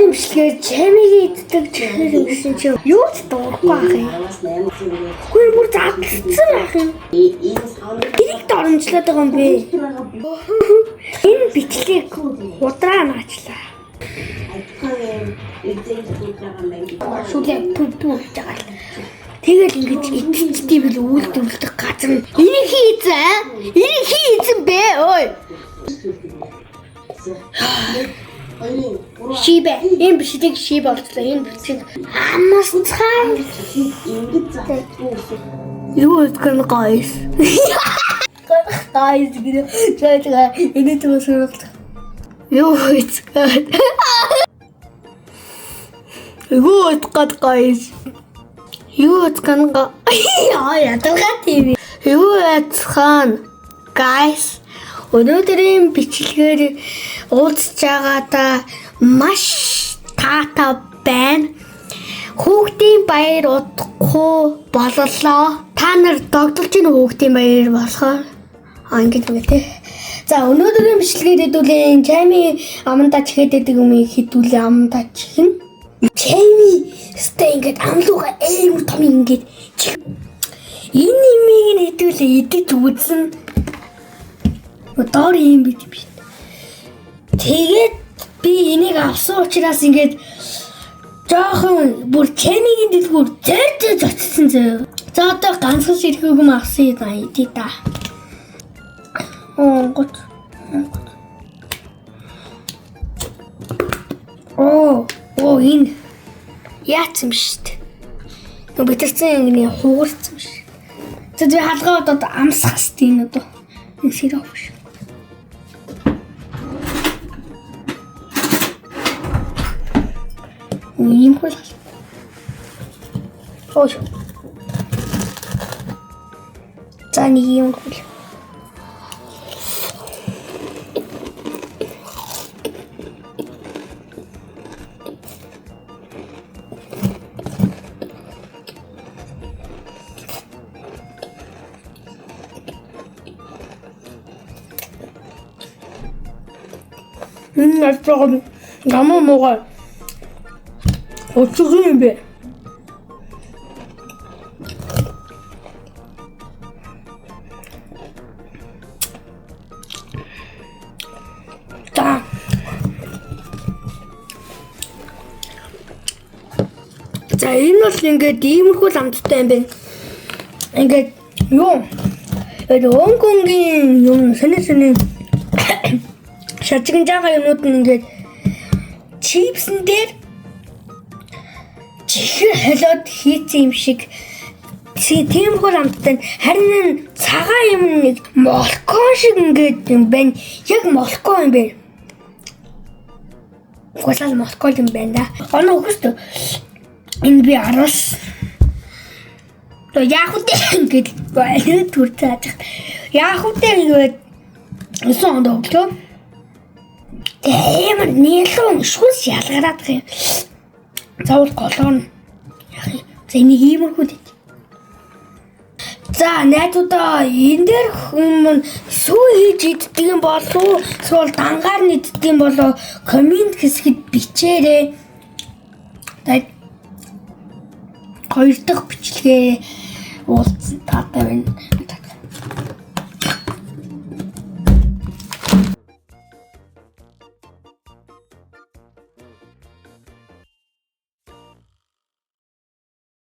Өнөөдрийн бичлэгээр чамиг иддэг чихэр гэсэн чинь юу ч дуурахгүй ах юм. 10-аас 8 зүгээр. Хөөе бүр задлцсан ах юм. Энэ савны Тэрийг доромжлоод байгаа юм бэ. Энэ бичлэг удраа наачлаа. Адилхан эзэн хийж байгаа юм байна. Шүлээ пү пү гэж байгаа л. Тэгэл ингэж идчихтэй бил үйлдвэрлэдэг газар нь. Энийг хий эзэн. Энийг хий эзэн бэ ой. Хоёрын гурван Шибэ. Энэ бичлэг шиб болцлоо. Энэ бичлэг амаас цаан ингэж задлгүй гэсэн. Юу гэн guys. Guys гэнэ. Жаа энэ тийм сургалт. Юу хийцгээд. Юу утгад guys. Юу утган га. Яа ядалгаа тийм. Юу яцхан guys. Өнөөдрийн бичлэгээр уулзж байгаадаа маш таатай байна. Хүүхдийн баяр удахгүй боллоо. Та нар догдолж ийн хүүхдийн баяр болохоор а ингэж ингэ тий. За өнөөдрийн бичлэгээр хэдүүлэн чайми амандаа чихээд байдаг юм хэдүүлээ амандаа чихнэ. Чайми өстэй ингэж амлууга амар том ингэж чих. Энэ имийг нь хэдүүлээ идэж үзэн. Доор юм бит юм шин. Тэгээд би энийг авсан учраас ингээд жоохон бүр чамигийн дэлгүүр зөр зөр очсон зөө. За одоо ганцхан ширхэг юм авсан юм аа идэ та. Онгот. Оо, оо энэ яатсан юм шүү дээ. Нөө битэрсэн юм хугарсан юм шиг. За би хаалгаа одоо амсах хэрэгтэй энэ одоо. Энэ сироп шиг. Ийм хөл. Ой. За нэг юм хөл. Энэ яцгаа гамаа муугай. Өчигдөр юм бэ. За. За энэ бол ингээд иймэрхүү л амттай юм байна. Ингээд юу? Энэ Хонконгийн юм сони сони шажигнж байгаа юмнууд нь ингээд чипсэн дээр чихэр холиод хийцэн юм шиг тиймэрхүү л амттай. Харин энэ цагаан юм нэг молко шиг ингээд юм байна. Яг молко юм байна. Угаасаа л молко юм байна да. Оноо өгөөстөө. Энэ би араас. То яах вэ ингээд байлаа түр цааж. Яах вэ ингээд 9 онд өглөө. Амар нэлээд шүс ялгараад байгаа юм. Заавал голоор нь яах юм. За энийг иймэрхүү дээ. За найзуудаа энэ дээр хүмүүс сүү хийж иддэг юм болов уу? Эсвэл дангаар нь иддэг юм болов уу? Коммент хэсэгт бичээрэй. Тэгээд хоёр дахь бичлэгээ уулзсан таатай байна.